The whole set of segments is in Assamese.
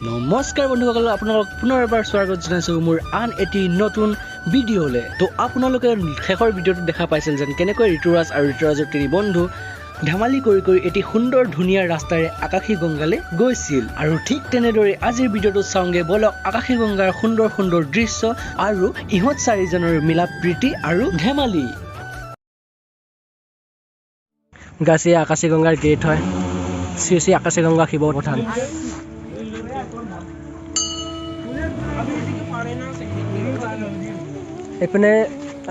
নমস্কাৰ বন্ধুসকল, আপোনালোক পুনৰ এবাৰ স্বাগত জনাইছোঁ মোৰ আন এটি নতুন ভিডিঅ'লৈ। তো আপোনালোকে শেষৰ ভিডিঅ'টো দেখা পাইছিল যেন কেনেকৈ ঋতুৰাজ আৰু ঋতুৰাজৰ তিনি বন্ধু ধেমালি কৰি কৰি এটি সুন্দৰ ধুনীয়া ৰাস্তাৰে আকাশী গংগালৈ গৈছিল। আৰু ঠিক তেনেদৰে আজিৰ ভিডিঅ'টো চাওঁগে বলক আকাশী গংগাৰ সুন্দৰ সুন্দৰ দৃশ্য আৰু ইহঁত চাৰিজনৰ মিলা প্ৰীতি আৰু ধেমালি। গাছি আকাশী গংগাৰ গেট হয়, শ্ৰী শ্ৰী আকাশী গংগা শিৱ থান। এইপিনে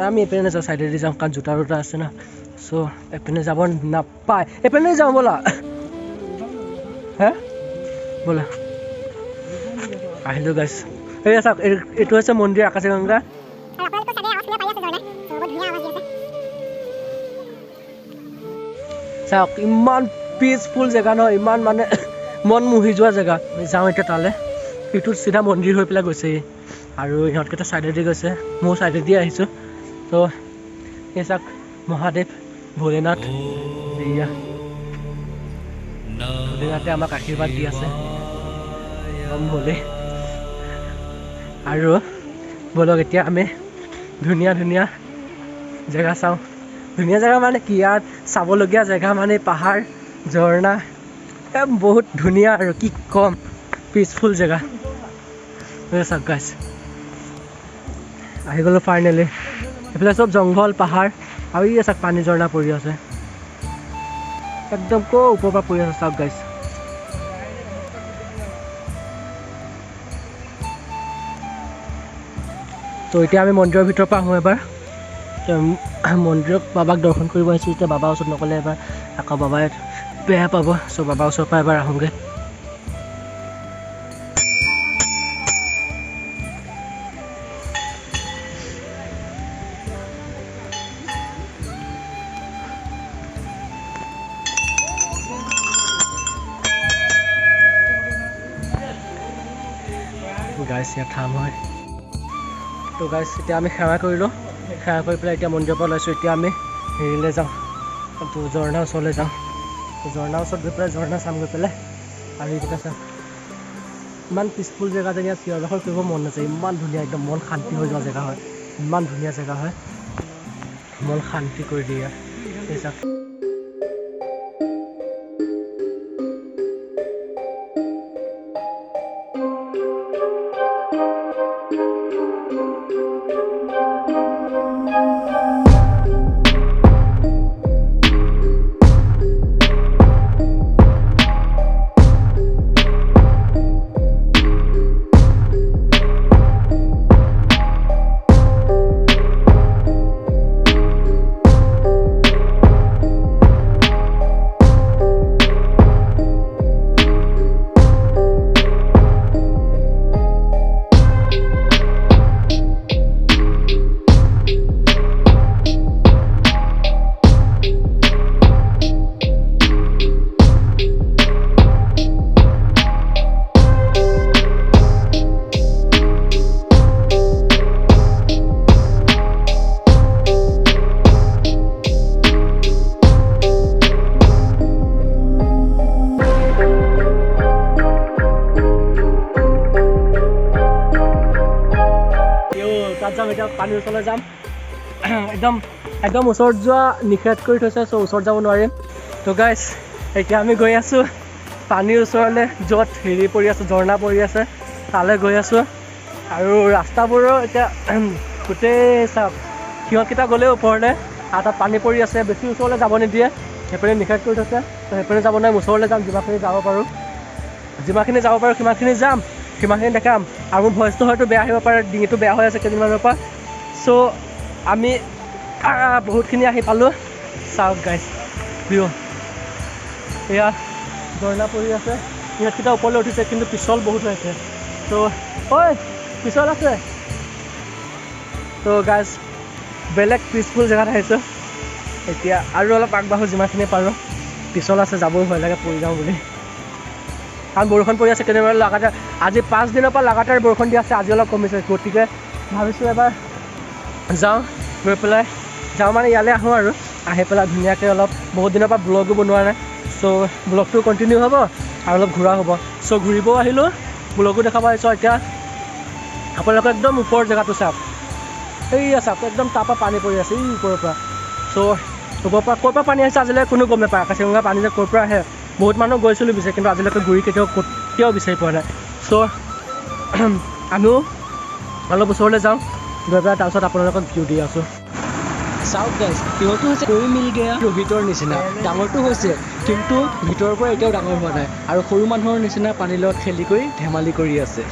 আমি এইপিনে নাযাওঁ, চাইডেদি যাওঁ, কাৰণ জোতা তোতা আছে না, চ' এইপিনে যাব নাপায়। এইপিনে যাওঁ ব'লা, হে ব'লা। আহিলোঁ গাইছ, এই চাওক, এইটো হৈছে মন্দিৰ আকাশী গংগা। চাওক ইমান পিচফুল জেগা নহয়, ইমান মানে মন মুহি যোৱা জেগা। যাওঁ এতিয়া তালৈ। এইটোত চিধা মন্দিৰ হৈ পেলাই গৈছে আৰু ইহঁতকেইটা চাইডেদি গৈছে, ময়ো চাইডেদি আহিছোঁ। ত' এই চাওক মহাদেৱ ভোলেনাথ, এয়া ভোলেনাথে আমাক আশীৰ্বাদ দি আছে, ভোলে। আৰু ব'লক এতিয়া আমি ধুনীয়া ধুনীয়া জেগা চাওঁ। ধুনীয়া জেগা মানে কি, ইয়াত চাবলগীয়া জেগা মানে পাহাৰ, ঝৰ্ণা, বহুত ধুনীয়া আৰু কি ক'ম, পিচফুল জেগা। চাওক গাইছ, আহি গ'লোঁ ফাইনেলি। এইফালে চব জংঘল পাহাৰ আৰু ই চাওক পানী ঝৰ্ণা পৰি আছে, একদম ক ওপৰৰ পৰা পৰি আছে। চাওক গাইছ, তো এতিয়া আমি মন্দিৰৰ ভিতৰৰ পৰা আহোঁ এবাৰ। মন্দিৰত বাবাক দৰ্শন কৰিব আহিছোঁ, এতিয়া বাবাৰ ওচৰত নগ'লে এবাৰ আকৌ বাবাই বেয়া পাব। চ' বাবাৰ ওচৰৰ পৰা এবাৰ আহোঁগৈ। গাইছ ইয়াত থাম হয়। তো গাইছ এতিয়া আমি সেৱা কৰিলোঁ, সেৱা কৰি পেলাই এতিয়া মন্দিৰৰ পৰা ওলাইছোঁ। এতিয়া আমি হেৰিলৈ যাওঁ, তো ঝৰ্ণাৰ ওচৰলৈ যাওঁ। ঝৰ্ণাৰ ওচৰত গৈ পেলাই ঝৰ্ণা চাম গৈ পেলাই। আৰু এইকেইটা চাম, ইমান পিচফুল জেগা যেন ইয়াত চিঞৰ বাখৰ কৰিব মন নাযায়, ইমান ধুনীয়া, একদম মন শান্তি হৈ যোৱা জেগা হয়, ইমান ধুনীয়া জেগা হয়, মন শান্তি কৰি দিয়ে ইয়াত। এই চাওক, তাত যাম এতিয়া, পানীৰ ওচৰলৈ যাম। একদম একদম ওচৰত যোৱা নিষেধ কৰি থৈছে, চ' ওচৰত যাব নোৱাৰিম। তো গাইছ এতিয়া আমি গৈ আছোঁ পানীৰ ওচৰলৈ, য'ত হেৰি পৰি আছে, ঝৰ্ণা পৰি আছে, তালৈ গৈ আছোঁ। আৰু ৰাস্তাবোৰো এতিয়া গোটেই চাওক, সিহঁতকেইটা গ'লেও ওপৰলৈ, আৰু তাত পানী পৰি আছে, বেছি ওচৰলৈ যাব নিদিয়ে, সেইপিনে নিষেধ কৰি থৈছে। তো সেইপিনে যাব নোৱাৰিম, ওচৰলৈ যাম, যিমানখিনি যাব পাৰোঁ, যিমানখিনি যাব পাৰোঁ সিমানখিনি যাম, সিমানখিনি দেখাম। আৰু মোৰ ভইচটো হয়তো বেয়া আহিব পাৰে, ডিঙিটো বেয়া হৈ আছে কেইদিনমানৰ পৰা। চ' আমি বহুতখিনি আহি পালোঁ। চাওক গাইছ ভিউ, এয়া ঝৰ্ণা পৰি আছে, ইহঁতকেইটা ওপৰলৈ উঠিছে, কিন্তু পিছল বহুত হৈ আছে। ত' ঐ পিছল আছে। ত' গাইছ বেলেগ পিচফুল জেগাত আহিছোঁ এতিয়া, আৰু অলপ আগবাঢ়ো যিমানখিনি পাৰোঁ। পিছল আছে, যাবও ভয় লাগে পৰি যাওঁ বুলি, কাৰণ বৰষুণ পৰি আছে কেইদিনমান লাগাতাৰ। আজি 5 দিনৰ পৰা লাগাতাৰ বৰষুণ দি আছে, আজি অলপ কমিছে। গতিকে ভাবিছোঁ এবাৰ যাওঁ, গৈ পেলাই যাওঁ মানে ইয়ালৈ আহোঁ আৰু আহি পেলাই ধুনীয়াকৈ অলপ, বহুত দিনৰ পৰা ব্লগো বনোৱা নাই, চ' ব্লগটো কণ্টিনিউ হ'ব আৰু অলপ ঘূৰা হ'ব। চ' ঘূৰিবও আহিলোঁ, ব্লগো দেখাব আহিছোঁ। এতিয়া আপোনালোকে একদম ওপৰৰ জেগাটো চাওক, এইয়া চাওক একদম তাৰপৰা পানী পৰি আছে এই ওপৰৰ পৰা। চ' ওপৰৰ পৰা ক'ৰ পৰা পানী আহিছে আজিলৈকে কোনো গম নাপায়। আকাশীগংগা পানী যে ক'ৰ পৰা আহে, বহুত মানুহ গৈছিলোঁ বিচাৰি, কিন্তু আজিলৈকে ঘূৰি কেতিয়াও বিচাৰি পোৱা নাই। চ' আমিও অলপ ওচৰলৈ যাওঁ, গৈ পেলাই তাৰপিছত আপোনালোকক ভিউ দি আছোঁ। চাওক গাইজ, সিহঁতো হৈছে কৈ মিল গয়া ৰোহিতৰ নিচিনা, ডাঙৰটো হৈছে কিন্তু ভিতৰৰ পৰা এতিয়াও ডাঙৰ হোৱা নাই, আৰু সৰু মানুহৰ নিচিনা পানীৰ লগত খেলি কৰি ধেমালি কৰি আছে।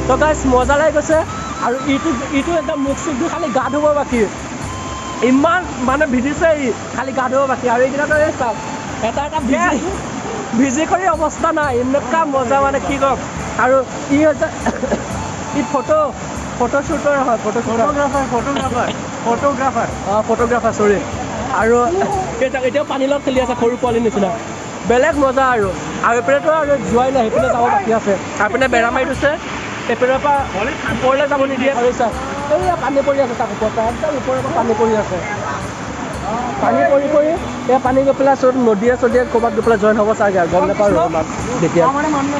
তো গাইজ মজা লাগি গৈছে। আৰু ইটো একদম মুখ চুখ ধুই খালি গা ধুব বাকী, ইমান মানে ভিজিছে ই, খালি গা ধুব বাকী। আৰু এইকেইটাতো এই চাওক এটা এটা ভিজি ভিজি কৰি অৱস্থা নাই, এনেকুৱা মজা মানে কি ক'ম। আৰু ই হৈছে ই ফটো শ্বুটাৰ হয়, ফটো ফটোগ্ৰাফাৰ অঁ ফটোগ্ৰাফাৰ চৰি। আৰু এতিয়াও পানীৰ লগত খেলি আছে সৰু পোৱালিৰ নিচিনা, বেলেগ মজা। আৰু এইপিনেতো আৰু যোৱাই নাই, সেইপিনে যাব বাকী আছে। আৰু এইপিনে বেৰা মাৰি থৈছে, এইপিনৰ পৰা ওপৰলৈ যাব নিদিয়ে। আৰু চাওক এইয়া পানী পৰি আছে, তাক ওপৰৰ পৰা একদম ওপৰৰ পৰা পানী পৰি আছে। পানী পৰি পৰি এই পানী গৈ পেলাই চব নদীয়ে চদীয়ে ক'ৰবাত গৈ পেলাই জইন হ'ব চাগে, আৰু গম নাপাওঁ ইমান তেতিয়া।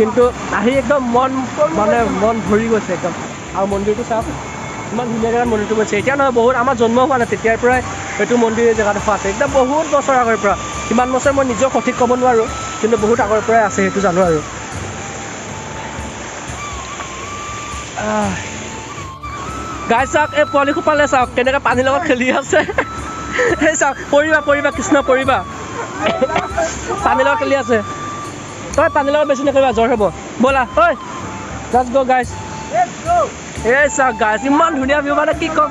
কিন্তু আহি একদম মন মানে মন ভৰি গৈছে একদম। আৰু মন্দিৰটো চাওক ইমান ধুনীয়া জেগাত মন্দিৰটো গৈছে। এতিয়া নহয়, বহুত আমাৰ জন্ম হোৱা নাই তেতিয়াৰ পৰাই এইটো মন্দিৰ জেগাডোখৰ আছে, একদম বহুত বছৰ আগৰ পৰা। কিমান বছৰ মই নিজেও সঠিক ক'ব নোৱাৰোঁ, কিন্তু বহুত আগৰ পৰাই আছে সেইটো জানো। আৰু গাই চাওক এই পোৱালি সোপালে চাওক কেনেকৈ পানীৰ লগত খেলি আছে। সেই চাওক, পৰিবা পৰিবা কৃষ্ণ পৰিবা, পানীৰ লগত খেলি আছে। তই পানীৰ লগত বেছি নকৰিবা, জ্বৰ হ'ব। ব'লা ঐ, let's go guys. এই চাওক গাইজ ইমান ধুনীয়া ভিউ, মানে কি ক'ম।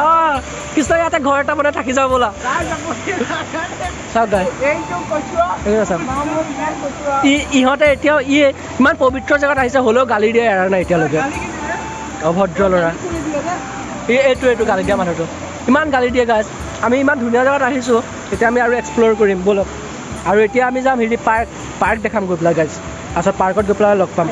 অঁ কৃষ্ণ ইয়াতে ঘৰ এটা বনাই থাকি যাওঁ ব'লা। চাওক গাইজ, এই চাওক ইহঁতে এতিয়াও ই ইমান পবিত্ৰ জেগাত আহিছে হ'লেও গালি দিয়া এৰা নাই এতিয়ালৈকে, অভদ্ৰ ল'ৰা। এই এইটো গালি দিয়া মানুহটো ইমান গালি দিয়ে গাইজ। আমি ইমান ধুনীয়া জেগাত আহিছোঁ, এতিয়া আমি আৰু এক্সপ্ল'ৰ কৰিম ব'লক। আৰু এতিয়া আমি যাম হেৰি পাৰ্ক দেখাম গৈ পেলাই গাইজ, তাৰপিছত পাৰ্কত গৈ পেলাই লগ পাম।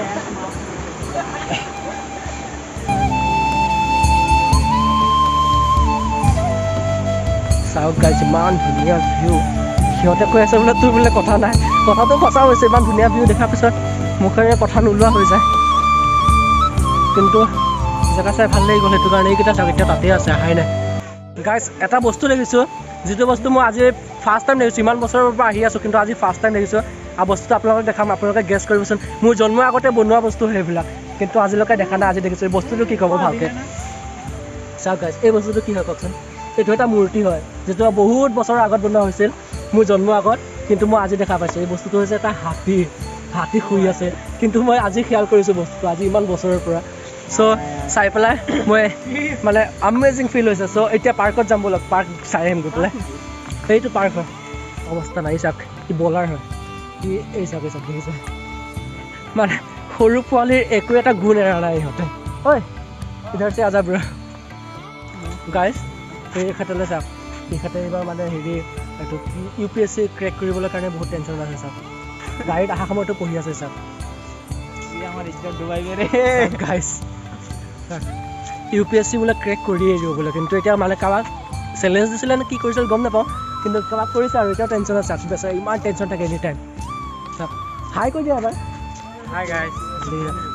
চাওক গাইজ ইমান ধুনীয়া ভিউ। সিহঁতে কৈ আছে বোলে তোৰ বোলে কথা নাই, কথাটো সঁচা হৈছে। ইমান ধুনীয়া ভিউ দেখাৰ পিছত মুখেৰে কথা নোলোৱা হৈ যায়, কিন্তু জেগা চাই ভাল লাগি গ'ল সেইটো কাৰণে। এইকেইটা চাওক এতিয়া তাতেই আছে, অহাই নাই। গাইজ এটা বস্তু দেখিছোঁ, যিটো বস্তু মই আজি ফাৰ্ষ্ট টাইম দেখিছোঁ, ইমান বছৰৰ পৰা আহি আছোঁ কিন্তু আজি ফাৰ্ষ্ট টাইম দেখিছোঁ। আৰু বস্তুটো আপোনালোকক দেখাম, আপোনালোকে গেছ কৰিবচোন। মোৰ জন্মৰ আগতে বনোৱা বস্তু সেইবিলাক, কিন্তু আজিলৈকে দেখা নাই, আজি দেখিছোঁ। এই বস্তুটো কি ক'ব ভালকৈ চাওক গাইজ, এই বস্তুটো কি হয় কওকচোন। এইটো এটা মূৰ্তি হয়, যিটো বহুত বছৰৰ আগত বনোৱা হৈছিল, মোৰ জন্মৰ আগত, কিন্তু মই আজি দেখা পাইছোঁ। এই বস্তুটো হৈছে এটা হাতী, হাতী শুই আছে, কিন্তু মই আজি খেয়াল কৰিছোঁ বস্তুটো আজি ইমান বছৰৰ পৰা। চ' চাই পেলাই মই মানে আমেজিং ফিল হৈছে। চ' এতিয়া পাৰ্কত যাম ব'লক, পাৰ্ক চাই আহিম গৈ পেলাই। সেইটো পাৰ্ক হয়, অৱস্থা নাই চাওক, ই বলাৰ হয়, ই এই চাওক, এই চাওক দেখিছে, মানে সৰু পোৱালিৰ একো এটা গুণ এৰা নাই ইহঁতে। ঐ ইধৰ চে আজা ব্ৰ। গাইজ এইখেতলৈ চাওক, এইখেতে এইবাৰ মানে হেৰি এইটো U P S C crack কৰিবলৈ কাৰণে বহুত টেনশ্যন আছে। চাওক গাড়ীত অহা সময়তো পঢ়ি আছে চাওক। Guys U P S C বোলে ক্ৰেক কৰিয়ে দিব বোলে, কিন্তু এতিয়া মানে কাৰোবাক চেলেঞ্জ দিছিলে নে কি কৰিছিল গম নাপাওঁ, কিন্তু কাৰোবাক কৰিছে আৰু এতিয়াও টেনশ্যন আছে। বেচেৰা ইমান টেনশ্যন থাকে এনি টাইম। চাওক হাই কৈ দিয়া এবাৰ, হাই গাইজ।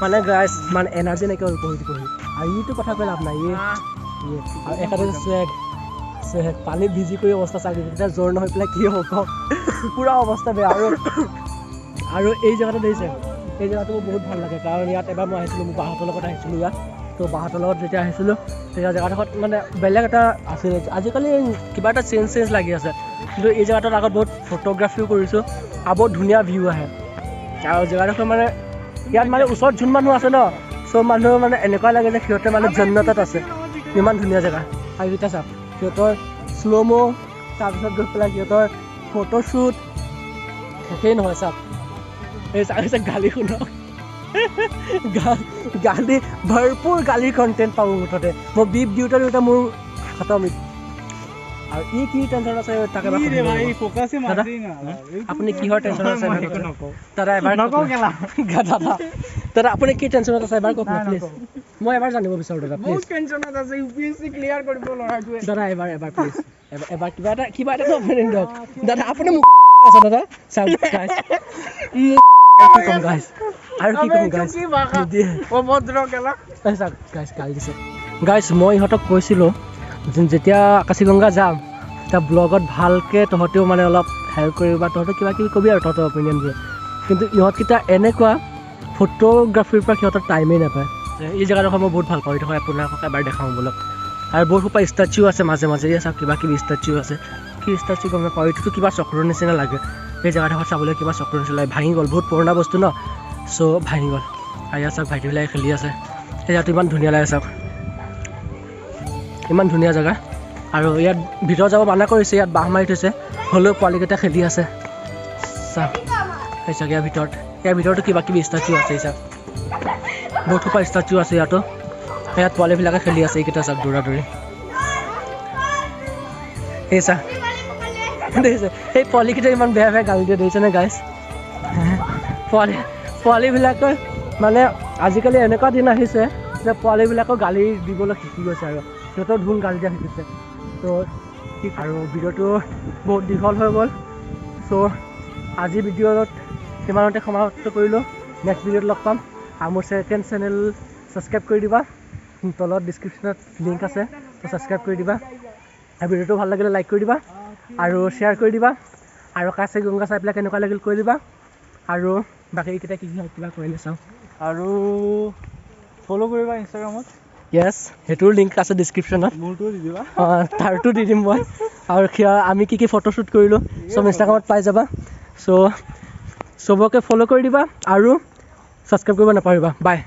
মানে গাইজ মানে এনাৰ্জি নাইকিয়া হ'ল পঢ়ি পঢ়ি। আৰু ইটো কথা কৈ লাভ নাই, ই আৰু এখাতে চুৱেগ চুৱেগ পানীত ভিজি কৰি অৱস্থা চাই তেতিয়া জ্বৰ নহয় পেলাই কি হ'ব কওক, পূৰা অৱস্থা বেয়া। আৰু আৰু এই জেগাটো দেখিছে, এই জেগাটো মোৰ বহুত ভাল লাগে, কাৰণ ইয়াত এবাৰ মই আহিছিলোঁ, মোৰ বাহঁতৰ লগত আহিছিলোঁ ইয়াত। তো বাহঁতৰ লগত যেতিয়া আহিছিলোঁ তেতিয়া জেগাডোখৰত মানে বেলেগ এটা আছিলে, আজিকালি কিবা এটা চেঞ্জ চেঞ্জ লাগি আছে, কিন্তু এই জেগাটোত আগত বহুত ফটোগ্ৰাফিও কৰিছোঁ আৰু বহুত ধুনীয়া ভিউ আহে। আৰু জেগাডোখৰ মানে ইয়াত মানে ওচৰত যোন মানুহ আছে ন, চব মানুহ মানে এনেকুৱা লাগে যে সিহঁতে মানে জন্নতত আছে, ইমান ধুনীয়া জেগা। আৰু এতিয়া চাওক সিহঁতৰ শ্ল' ম', তাৰপিছত গৈ পেলাই সিহঁতৰ ফটোশ্বুট শেষেই নহয় চাওক। এই চাওক, গালি শুনক, গালি ভৰপূৰ গালিৰ কণ্টেণ্ট পাব মুঠতে। মই বিপ দিওঁতে দিওঁতে মোৰ খতম। আৰু ই কি টেনশ্যন আছে তাকে দাদা, আপুনি কিহৰ টেনশ্যনত আছে দাদা? এবাৰ দাদা, দাদা আপুনি কি টেনশ্যনত আছে এবাৰ কওক না প্লিজ। মই এবাৰ জানিব বিচাৰোঁ দাদা, প্লিজ। দাদা এবাৰ, এবাৰ প্লিজ, এবাৰ কিবা এটা অপিনিয়ন দিয়ক দাদা। আপুনি মোক আছে দাদা, চাওক গাইছ, কি ক'ম গাইছ, আৰু কি ক'ম গাইছ, চাওক গাইছ, গালি দিছে গাইছ। মই ইহঁতক কৈছিলোঁ যেতিয়া আকাশীগংগা যাম তেতিয়া ব্লগত ভালকৈ তহঁতেও মানে অলপ হেল্প কৰিবি বা তহঁতে কিবা কিবি কবি আৰু তহঁতৰ অপিনিয়নবোৰ। কিন্তু ইহঁতকেইটা এনেকুৱা ফটোগ্ৰাফীৰ পৰা সিহঁতৰ টাইমেই নাপায়। এই জেগাডোখৰ মই বহুত ভাল পাওঁ, এইডোখৰ আপোনালোকক এবাৰ দেখাওঁ বোলক। আৰু বহুত সোপা ষ্টেচু আছে মাজে মাজে, এই চাওক কিবা কিবি ষ্টেচু আছে, কি ষ্টেচু গম নাপাওঁ। এইটোতো কিবা চক্ৰৰ নিচিনা লাগে, এই জেগাডোখৰ চাবলৈ কিবা চক্ৰৰ নিচিনা লাগে। ভাঙি গ'ল, বহুত পুৰণা বস্তু ন, চ' ভাঙি গ'ল। আৰু ইয়াত চাওক ভাইটিবিলাকে খেলি আছে, এই জেগাটো ইমান ধুনীয়া লাগে, চাওক ইমান ধুনীয়া জেগা। আৰু ইয়াত ভিতৰত যাব মানা কৰিছে, ইয়াত বাঁহ মাৰি থৈছে, হ'লেও পোৱালিকেইটা খেলি আছে। চাওক এই চাওক, ইয়াৰ ভিতৰতো কিবা কিবি ষ্টেচু আছে, এই চাওক বহুত সোপা ষ্টেচু আছে ইয়াতো। ইয়াত পোৱালিবিলাকে খেলি আছে, এইকেইটা চাওক দৌৰা দৌৰি। এই চাওক দেখিছে, সেই পোৱালিকেইটা ইমান বেয়া বেয়া গালি দিয়ে, দেখিছেনে গাইছ? পোৱালিবিলাকে মানে আজিকালি এনেকুৱা দিন আহিছে যে পোৱালিবিলাকক গালি দিবলৈ শিকি গৈছে আৰু সিহঁতৰ ধুম গালি দিয়া শিকিছে। ত' আৰু ভিডিঅ'টো বহুত দীঘল হৈ গ'ল, চ' আজি ভিডিঅ'ত সিমানতে সমাপ্ত কৰিলোঁ। নেক্সট ভিডিঅ'ত লগ পাম। আৰু মোৰ ছেকেণ্ড চেনেল ছাবস্ক্ৰাইব কৰি দিবা, তলত ডিছক্ৰিপশ্যনত লিংক আছে, ত' ছাবস্ক্ৰাইব কৰি দিবা। আৰু ভিডিঅ'টো ভাল লাগিলে লাইক কৰি দিবা আৰু শ্বেয়াৰ কৰি দিবা। আৰু আকাশীগংগা চাই পেলাই কেনেকুৱা লাগিল কৈ দিবা। আৰু বাকী এইকেইটা কি কি কিবা কৰিলে চাওঁ। আৰু ফ'ল' কৰিবা ইনষ্টাগ্ৰামত। য়েছ, সেইটোৰ লিংক আছে ডিছক্ৰিপশ্যনত। মোৰটোও দি দিবা। অঁ, তাৰটো দি দিম মই। আৰু আমি কি কি ফটোশ্বুট কৰিলোঁ চব ইনষ্টাগ্ৰামত পাই যাবা। চ' চবকে ফ'ল' কৰি দিবা আৰু ছাবস্ক্ৰাইব কৰিব নাপাহৰিবা। বাই।